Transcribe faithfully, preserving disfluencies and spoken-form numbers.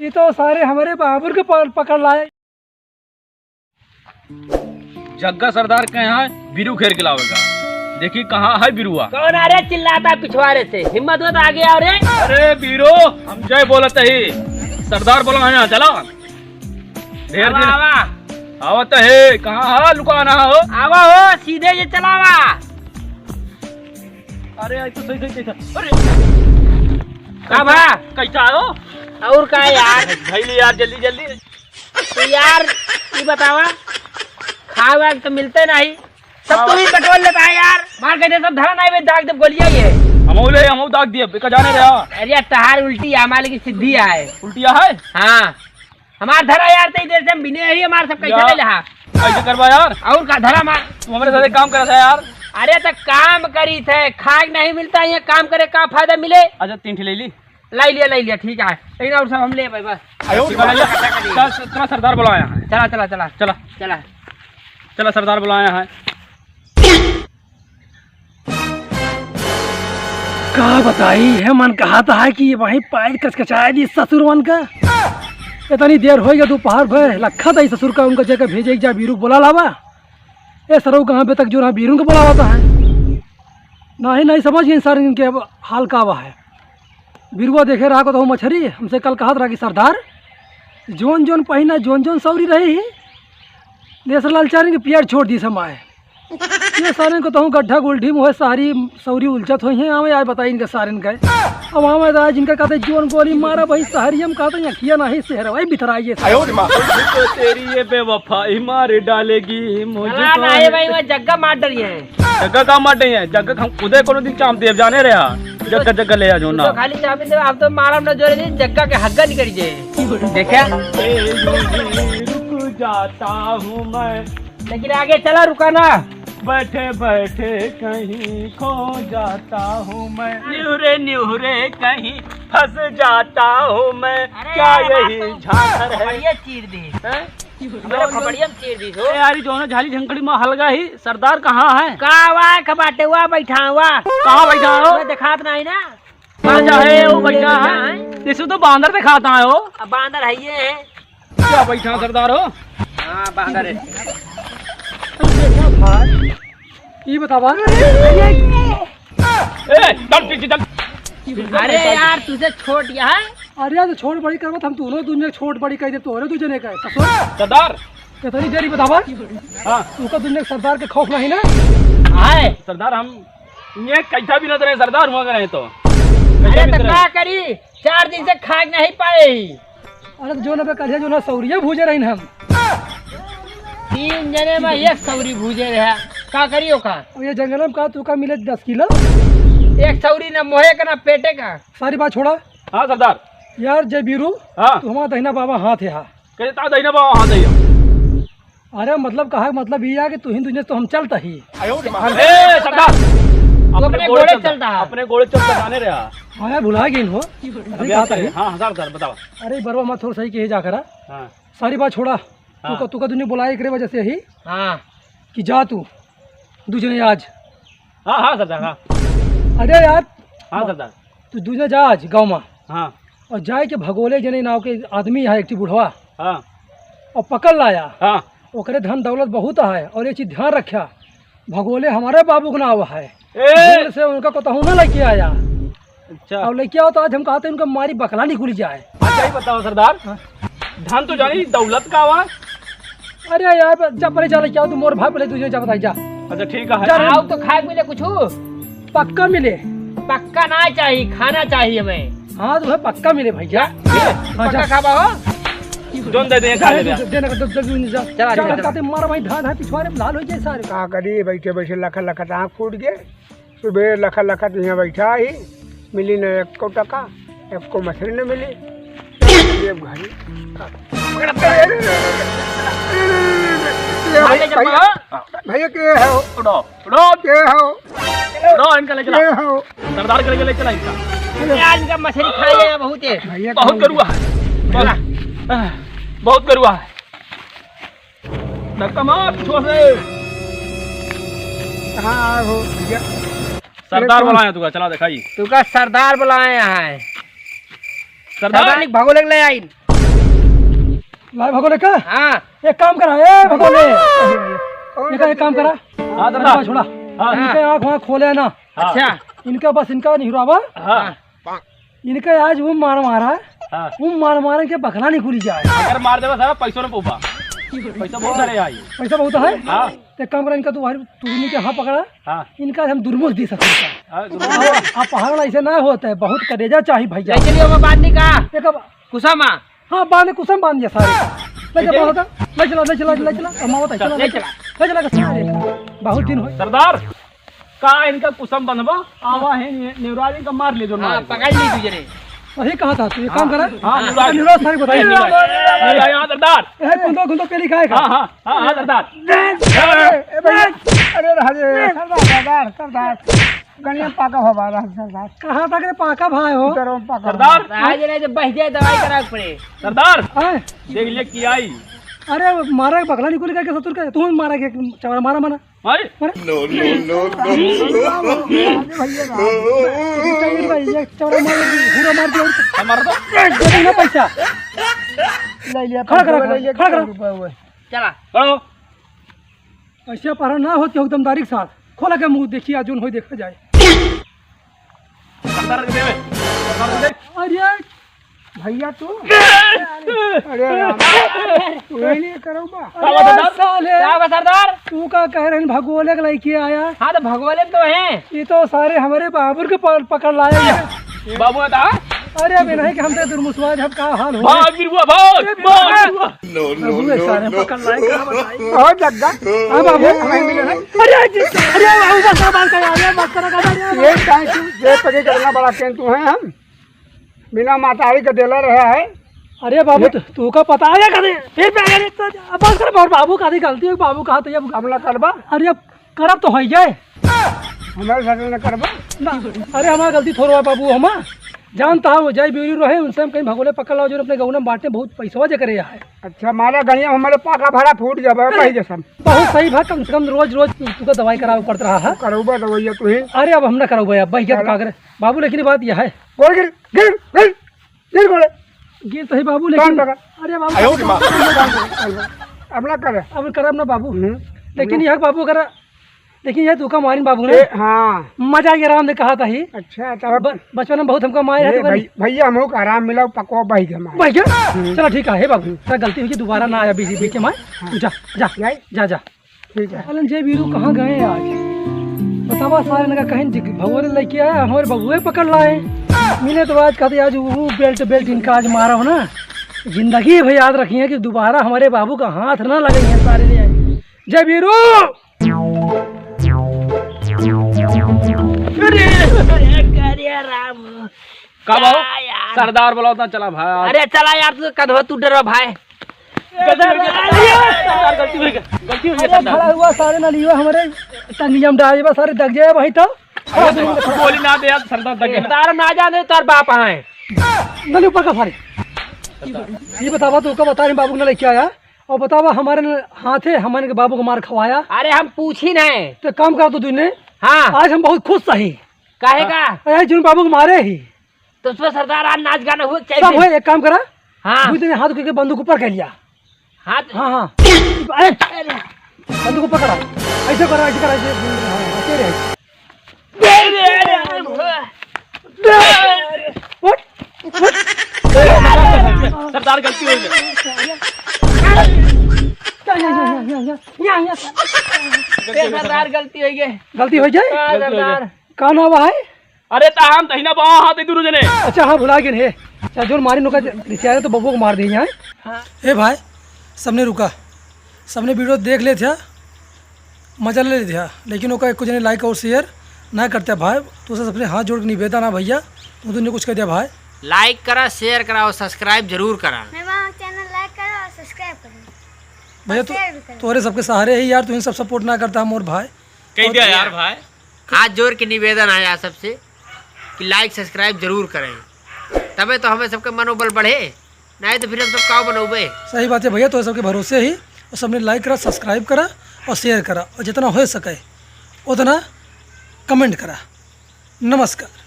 ये तो सारे हमरे बाबुर के प-, पकड़ लाए। जग्गा सरदार के यहाँ बीरू घेर के लावेगा। देखी कहाँ है बीरुआ। कौन आ रे चिल्लाता पिछवारे से? हिम्मत हो तो आगे आओ रे। अरे बीरू, हम जय बोलत ही। सरदार बोला है यहाँ, चला। ढेर आवा, दिन आवा। आवत है, कहाँ है लुकाना हो? आवा हो, सीधे ये चलावा। अरे, आई तो सही, सही, सही, सही। अरे। का भा? कैसा हो? और का यार? धइली यार, जल्दी, जल्दी। तो यार, ई बतावा, खाए वाए के तो मिलते नहीं, सब तू ही बटोर लेता है यार। मार के दे, सब धरा नहीं बे, दाग दे गोलियां ये। हमहू ले, हमहू दाग दिए, बेका जाने रहा। अरे यार, तहार उल्टी है, हमारे की सीधी है। उल्टिया है? हाँ। हमार धरा यार, तई देर से हम बिने ही, हमार सब कैसे यार, ले लेहा? कैसे करबा यार? और का धरा मार? तू हमरे साथे काम करत है यार। अरे तो काम करी थे, खाए के नहीं मिलता है, ये काम करे का फायदा मिले? अच्छा, तीन ठे ले ली। लाई लिया, लाई लिया, ठीक है। लेकिन और सब हम ले भाई बस। आयो, ठीक है भैया। चल, चल, चल, सरदार बुलाया है। चला, चला, चला। चला। चला। चला, सरदार बुलाया है। का बताई, है मन कहत है कि वहीं पायल कचकचाए दी ससुरवन का। इतनी देर होई गया दोपहर भर, लखत ही ससुर का उनका जगह भेजे जा बीरू के बोला लावा। ए सरऊ कहाँ बे तक जो रहा बीरू के बोला लाता है। नहीं, नहीं समझ गए सर इनके अब हाल का हुआ है। बीरुआ देखे रहा को तो मछरी, हमसे कल कहत रहा कि सरदार, जोन जोन पहिना, जोन जोन सौरी रही, देसर लाल चारिन के पियर छोड़ दी समाए। ये सारे को तहूँ गड्ढा गुलढी में होए, सारी सौरी उलझत होई हैं। आवे आए बताई इनके सारे के। अब आवे तो आज इनका कहते जीवन गोली मारा भाई, शहरी हम कहते हैं, अखिया नहीं शहर भाई बिथराइए। आयो रे माँ। मुझको तेरी ये बेवफाई मार डालेगी, मुझको चला ना, ये भाई, वो जग्गा मार डरी है। जग्गा का मार डरी है? जग्गा हम खुदे कोनो दिन चाप देब, जाने रहे। जग्गा, जग्गा ले आ जो ना। तो खाली चाप दे, आप तो मारा ना जोरे दिन, जग्गा के हग्गा निकल जाए। देखा? ए, यूं ही रुक जाता हूँ मैं। लेकिन आगे चला, रुका ना। बैठे बैठे कहीं खो जाता हूँ मैं। निहुरे निहुरे कहीं फंस जाता हूँ मैं। अरे क्या यार, यही बात तो झांझर है? बढ़िया चीर दी। हैं? मेरा खपड़िया में चीर दी हो। ए यार, ई जौना झाली झंकड़ी में हलगा ही, सरदार कहाँ है? का वा, का बाटे वा, बैठा वा। कहाँ बैठा हो? मैं देखात नहीं ना। कहाँ जा है, वो बैठा है? बैठा है। जैसे तो बांदर देखाता है हो। अब बांदर है ये है। क्या बैठा सरदार हो? हाँ, बांदर है। ई बतावा। ए, चल पीछे चल। अरे यार, तुझे छोट यह है। अरे यार, तो छोट बड़ी करबत, हम दोनों दुनिया छोट बड़ी कह दे, तोहरे दू जने का है। ससुर। सरदार। कितनी देरी बतावा? हाँ। तुका दुनिया के सरदार के खौफ नहीं ना? आए। सरदार, हम ये कैसा भी न रहे सरदार, हुआ करे तो। अरे तो का करी, चार दिन से खाए नहीं पाए ही। अरे तो जो ना बे, कल जो ना सौरिया भूजे रही हम। तीन जने में एक सौरी भूजे रहे, का करियो का? अब ये जंगल में का तू का मिले दस किलो? एक सौरी ना मोहे का ना पेटे का। सारी बात छोड़ा। हाँ सरदार। यार जय बीरू, हाँ। तू हमारा दहिना बाबा हाथ है, हाँ। कैसे ता दहिना बाबा हाथ है? अरे मतलब कहा, मतलब ये है कि तू ही दुनिया से तो हम चलता ही। ए, सरदार! तू अपने अपने गोड़े गोड़े चलता, चलता है। अपने गोड़े चलता जाने रहा। हाँ यार, भुला गई हो। अभी अभी कहा आता था है। ये? हाँ, हाँ, सरदार, बताओ। अरे बरवा, मैं थोड़ा सही कहे जा करा। हाँ। सारी बात छोड़ा। हाँ। तू का, तू का दुनिया बुलाए एकरे वजह से ही। हाँ। कि जा तू, दू जने आज। हाँ, हाँ, सरदार, हाँ। अरे यार। हाँ, सरदार। तू दूजे जा आज गाँव में। हाँ। और जाए के भगोले जने नाव के आदमी है, एक ठे बुढ़वा। हाँ। और पकड़ लाया। हाँ। ओकरे धन दौलत बहुत है, और ये चीज ध्यान रखा, भगोले हमारे बाबू के नाव है। ए! भूल से उनका कतहू ना लेके आया। अच्छा। और लेके आओ तो आज हम कहते हैं उनका मारी बकला निकल जाए। अच्छा, ये बताओ सरदार, हाँ। धन तो जानी, दौलत का हुआ? अरे यार, जा पहले जा लेके आओ, तू मोर भाई पहले तुझे जा बताई जा। अच्छा, ठीक है। जा रे। आओ तो खाए मिले कुछ? पक्का मिले। पक्का ना चाहिए, खाना चाहिए हमें। हाँ, तो है पक्का मिले भैया। हाँ, पक्का जा। खाबा हो? जोन दे दे, खा ले जा। दे, दे, दे, दे, दे, जा। चला, जा, चला, कर चला। काटे मारा भाई, धान है, पिछवाड़े में लाल हो जाए सारे। का करी, बैठे बैठे लखा लखा आँख फूट गए। सुबह लखा लखा तो यहाँ बैठा ही, मिली न एको टका, एको मछली न मिली। ये भाई, भाई, भैया, भैया, के हो? उड़ो, उड़ो। के हो? उड़ो, इनका ले चला। के हो? सरदार के लेके ले चला इनका। यार, इनका मछली खाए हैं बहुत है। भैया, बहुत करुआ है। बहुत, बहुत करुआ है। धक्का मार, पीछुआ से। कहाँ हो भैया? सरदार बुलाए हैं तुका, चला दिखाई। तुका सरदार बुलाए हैं। सरदार? सरदार ने भगोले ले आई। लाए भगोले का? हाँ। एक काम करा, ए भगोले। एक, एक काम करा। हाँ, दादा। छोड़ा। हाँ। इनके आँख वाँख खोले ना। हाँ। अच्छा। इनका बस इनका निहुरावा। हाँ। इनका आज वो मार मारा। हाँ। वो मार मारा इनके बखला निकुली जाए। अगर मार देबा सारा पैसो न पौबा। पैसा बहुत सारे आई। पैसा बहुत है? हाँ। तो एक काम करा, इनका तू बाहर तू इनके हाथ पकड़ा। हाँ। इनका हम दुरमुस दे सकते हैं। हाँ, दुरमुस। हाँ, आप पहाड़ वाला ऐसे ना होता है, बहुत कलेजा चाहिए भैया। ले चलिए वो बांध दी का? एक अब कुसम आ। हाँ, बांध, कुसम बांध दिया सारे। ले जा, ठीक है। बहुत है। ले चला, ले चला, ले चला। हम आवत है, चला, ले ले चला। चला। ले चला के सारे। बहुत दिन हो। सरदार, का इनका कुसम बंधबा? आवा है, ने-, नेवराज इनका मार ले जो हाँ, मार। पकड़ ली तुझे रे। वही कहा था तू, ये काम करा। हाँ, नेवराज। नेवराज सारे बताइए। नेवराज, नेवराज, हाँ, सरदार। ए, कुंदो, कुंदो, पेली खाए खा। हाँ, हाँ, हाँ, हाँ, सरदार। ए, ए, भैया, अरे, अरे, सरदार, सरदार, सरदार। गनिया पाका हो बा रहा सरदार। कहाँ तक रे पाका भाई हो? उधर वो पाका सरदार। बा। आज रे जब बह जाए दवाई करा के पड़े। सरदार। हाँ। देख ले की आई। अरे मारा बगला निकल गया ससुर का, तू मारा के चवरा मारा मना। भाई। मारा। No, no, no, no। अरे भैया राम। ये भाई, ये चवरा मार, पूरा मार दिया। हमारा तो। दे दे ना पैसा। ले लिया, खड़ा करा, ले लिया, खड़ा करा। रुपया हुआ है। चला। खड़ा हो। ऐसे पहरा ना होती हो दमदारी के साथ। खोला के मुंह देखिए, आज जोन होई देखा जाए। अंदर रख दे बे। अंदर रख दे। अरे भैया तू। अरे राम। तू ही नहीं करो बा। का बा सरदार? अरे साले। का बा सरदार? तू का कह रहे हैं, भगोले के लइके आया? हाँ, तो भगोले तो हैं। ये तो सारे हमारे बाबुर के प-, पकड़ लाए हैं। बाबू बता। अरे अब नहीं कि हमसे दुर्मुसवा जब का हाल हो। भाग बिरुआ, भाग, अरे भाग बिरुआ। बिरुआ। No, no, बाबू, no, सारे no। पकड़ लाए, का बताई? बहुत जग्गा। हाँ, बाबू। ये हमें मिले ना। अरे, अरे, अरे, बाबू, बस, बस, बस, यार, ये मत करा, करा, यार। ये टाइम तू, ये पके करना बड़ा केन तू है हम। बिना मातारी का देला रहा है। अरे बाबू, ये तू, तू का पता है कदे? फिर पे अरे तो अब बस कर, बाबू, बाबू का दी गलती है, बाबू कहा तो ये अब ना करबा। अरे अब करब तो होई जाए। हमारे साथ ना करबा। ना, अरे हमार गलती थोड़ो है बाबू, हम जानता हूँ, जय बीरू रहे, उनसे हम कहीं भगोले पकड़ लाओ, जो अपने गौना में बांटे, बहुत पैसवा जे करे है। अच्छा, मारा गणिया हमारे पाका भरा फूट जाबे, अरे, भाई जैसन। बहुत सही भा, कम से कम रोज, रोज तू का दवाई करावे पड़त रहा है। करौबा दवाइया तू ही। अरे अब हम ना करौबे, अब बहिया तो चला। का करे? बाबू, लेकिन बात यह है। बोल गिर, गिर, गिर, गिर बोले। गिर तो है बाबू, कान लेकिन पकड़। अरे बाबू, आयो रे माँ। अब ना करे। अब करब ना बाबू। हम्म। लेकिन यह बाबू अगर लेकिन ये धोखा मारिन बाबू ने। ए, हाँ। मजा आ गया, राम ने कहा था ही। अच्छा, तो अब ब-, बचपन में बहुत हमका मारे ए, रहते भाई, बनी। भैया, हमको आराम मिला, पकवा भाई के मारे। भाई के? हम्म। चलो, ठीक है, हे बाबू, हम्म। तेरा गलती हुई कि दोबारा ना आया बीच, बीच में। हाँ। तू जा, जा, जाए? जा, जा। ठीक है। अलन जय बीरू कहाँ गए आज? बतावा, सारे ने कहा कहीं जिग-, भगोले लेके आया, हमारे बबुए पकड़ लाए। मिले तो आज कहते, आज वो बेल्ट, बेल्ट इनका आज मारा हो ना। जिंदगी भर याद रखिए कि दोबारा हमारे बाबू का हाथ ना लगे हैं सारे ने। जय बीरू! अरे, अरे, अरे, राम। का भाऊ? का यार? सरदार बुलावत ना, चला भाई। अरे, चला यार, तू कधवा तू डरो भाई। गलती हो गई, सरदार, गलती हो गई, गलती हो गई, अरे, सरदार। खड़ा हुआ सारे ना लियो हमारे टंगिया में डाल, बस सारे दग जाए भाई तो। अरे, गोली ना दे यार, सरदार दग गया। सरदार ना जाने तोर बाप आए। ना ले ऊपर का सारे। ये बतावा, तू का बता रहे बाबू ना लेके आया? और बतावा, हमारे न-, हाथे हमन के बाबू को मार खवाया। अरे, हम पूछी नहीं। तो काम करा तो तूने। हाँ। आज हम बहुत खुश सही। काहे का? अरे, जिन बाबू को मारे ही। तो उसमें सरदार आज नाच गाना हुए, सब चाहिए। हुए, एक काम करा। हाँ। तू इतने हाथ के बंदूक ऊपर कर लिया। हाथ? हाँ, हाँ। अरे, अरे। बंदूक ऊपर करा। ऐसे करा, ऐसे करा, ऐसे। हाँ, ऐसे रहे। उठ, उठ। सरदार, गलती हो गई। या, या, या। ए, सरदार, गलती हो गई। गलती हो गई? हाँ, गलती हो गई। सरदार। का नाम है? अरे, त हम तहिना बा, हाँ, ते दुनो जने। अच्छा, हाँ, भुला गए हे। अच्छा, जोन मारी नुका रिसिया तो बबुआ को मार दे यहाँ। हाँ। ए भाई, सबने रुका। सबने video देख लेत ह्या, मजा ले लेत ह्या, लेकिन ओका एको जने like और share ना करते भाई। तो सबसे हाथ जोड़ के निवेदन है भैया, तू तो कुछ कह दिया भाई। Like करा, share करा और subscribe जरूर करा। मेरे channel like करा और subscribe करा। भैया, और तो share भी करा। तोहरे सबके सहारे ही यार, तू इन सब support ना करता हम और भाई। कह और दिया यार भाई। हाथ जोड़ के निवेदन है आप सबसे कि like subscribe जरूर करें, तबे तो हमें सबके मनोबल बढ़े, नहीं तो फिर हम सब काव बनौबे। सही बात है भैया, तो सबके भरोसे ही और सबने like करा, subscribe करा और share करा और जितना हो सके उतना comment करा। नमस्कार।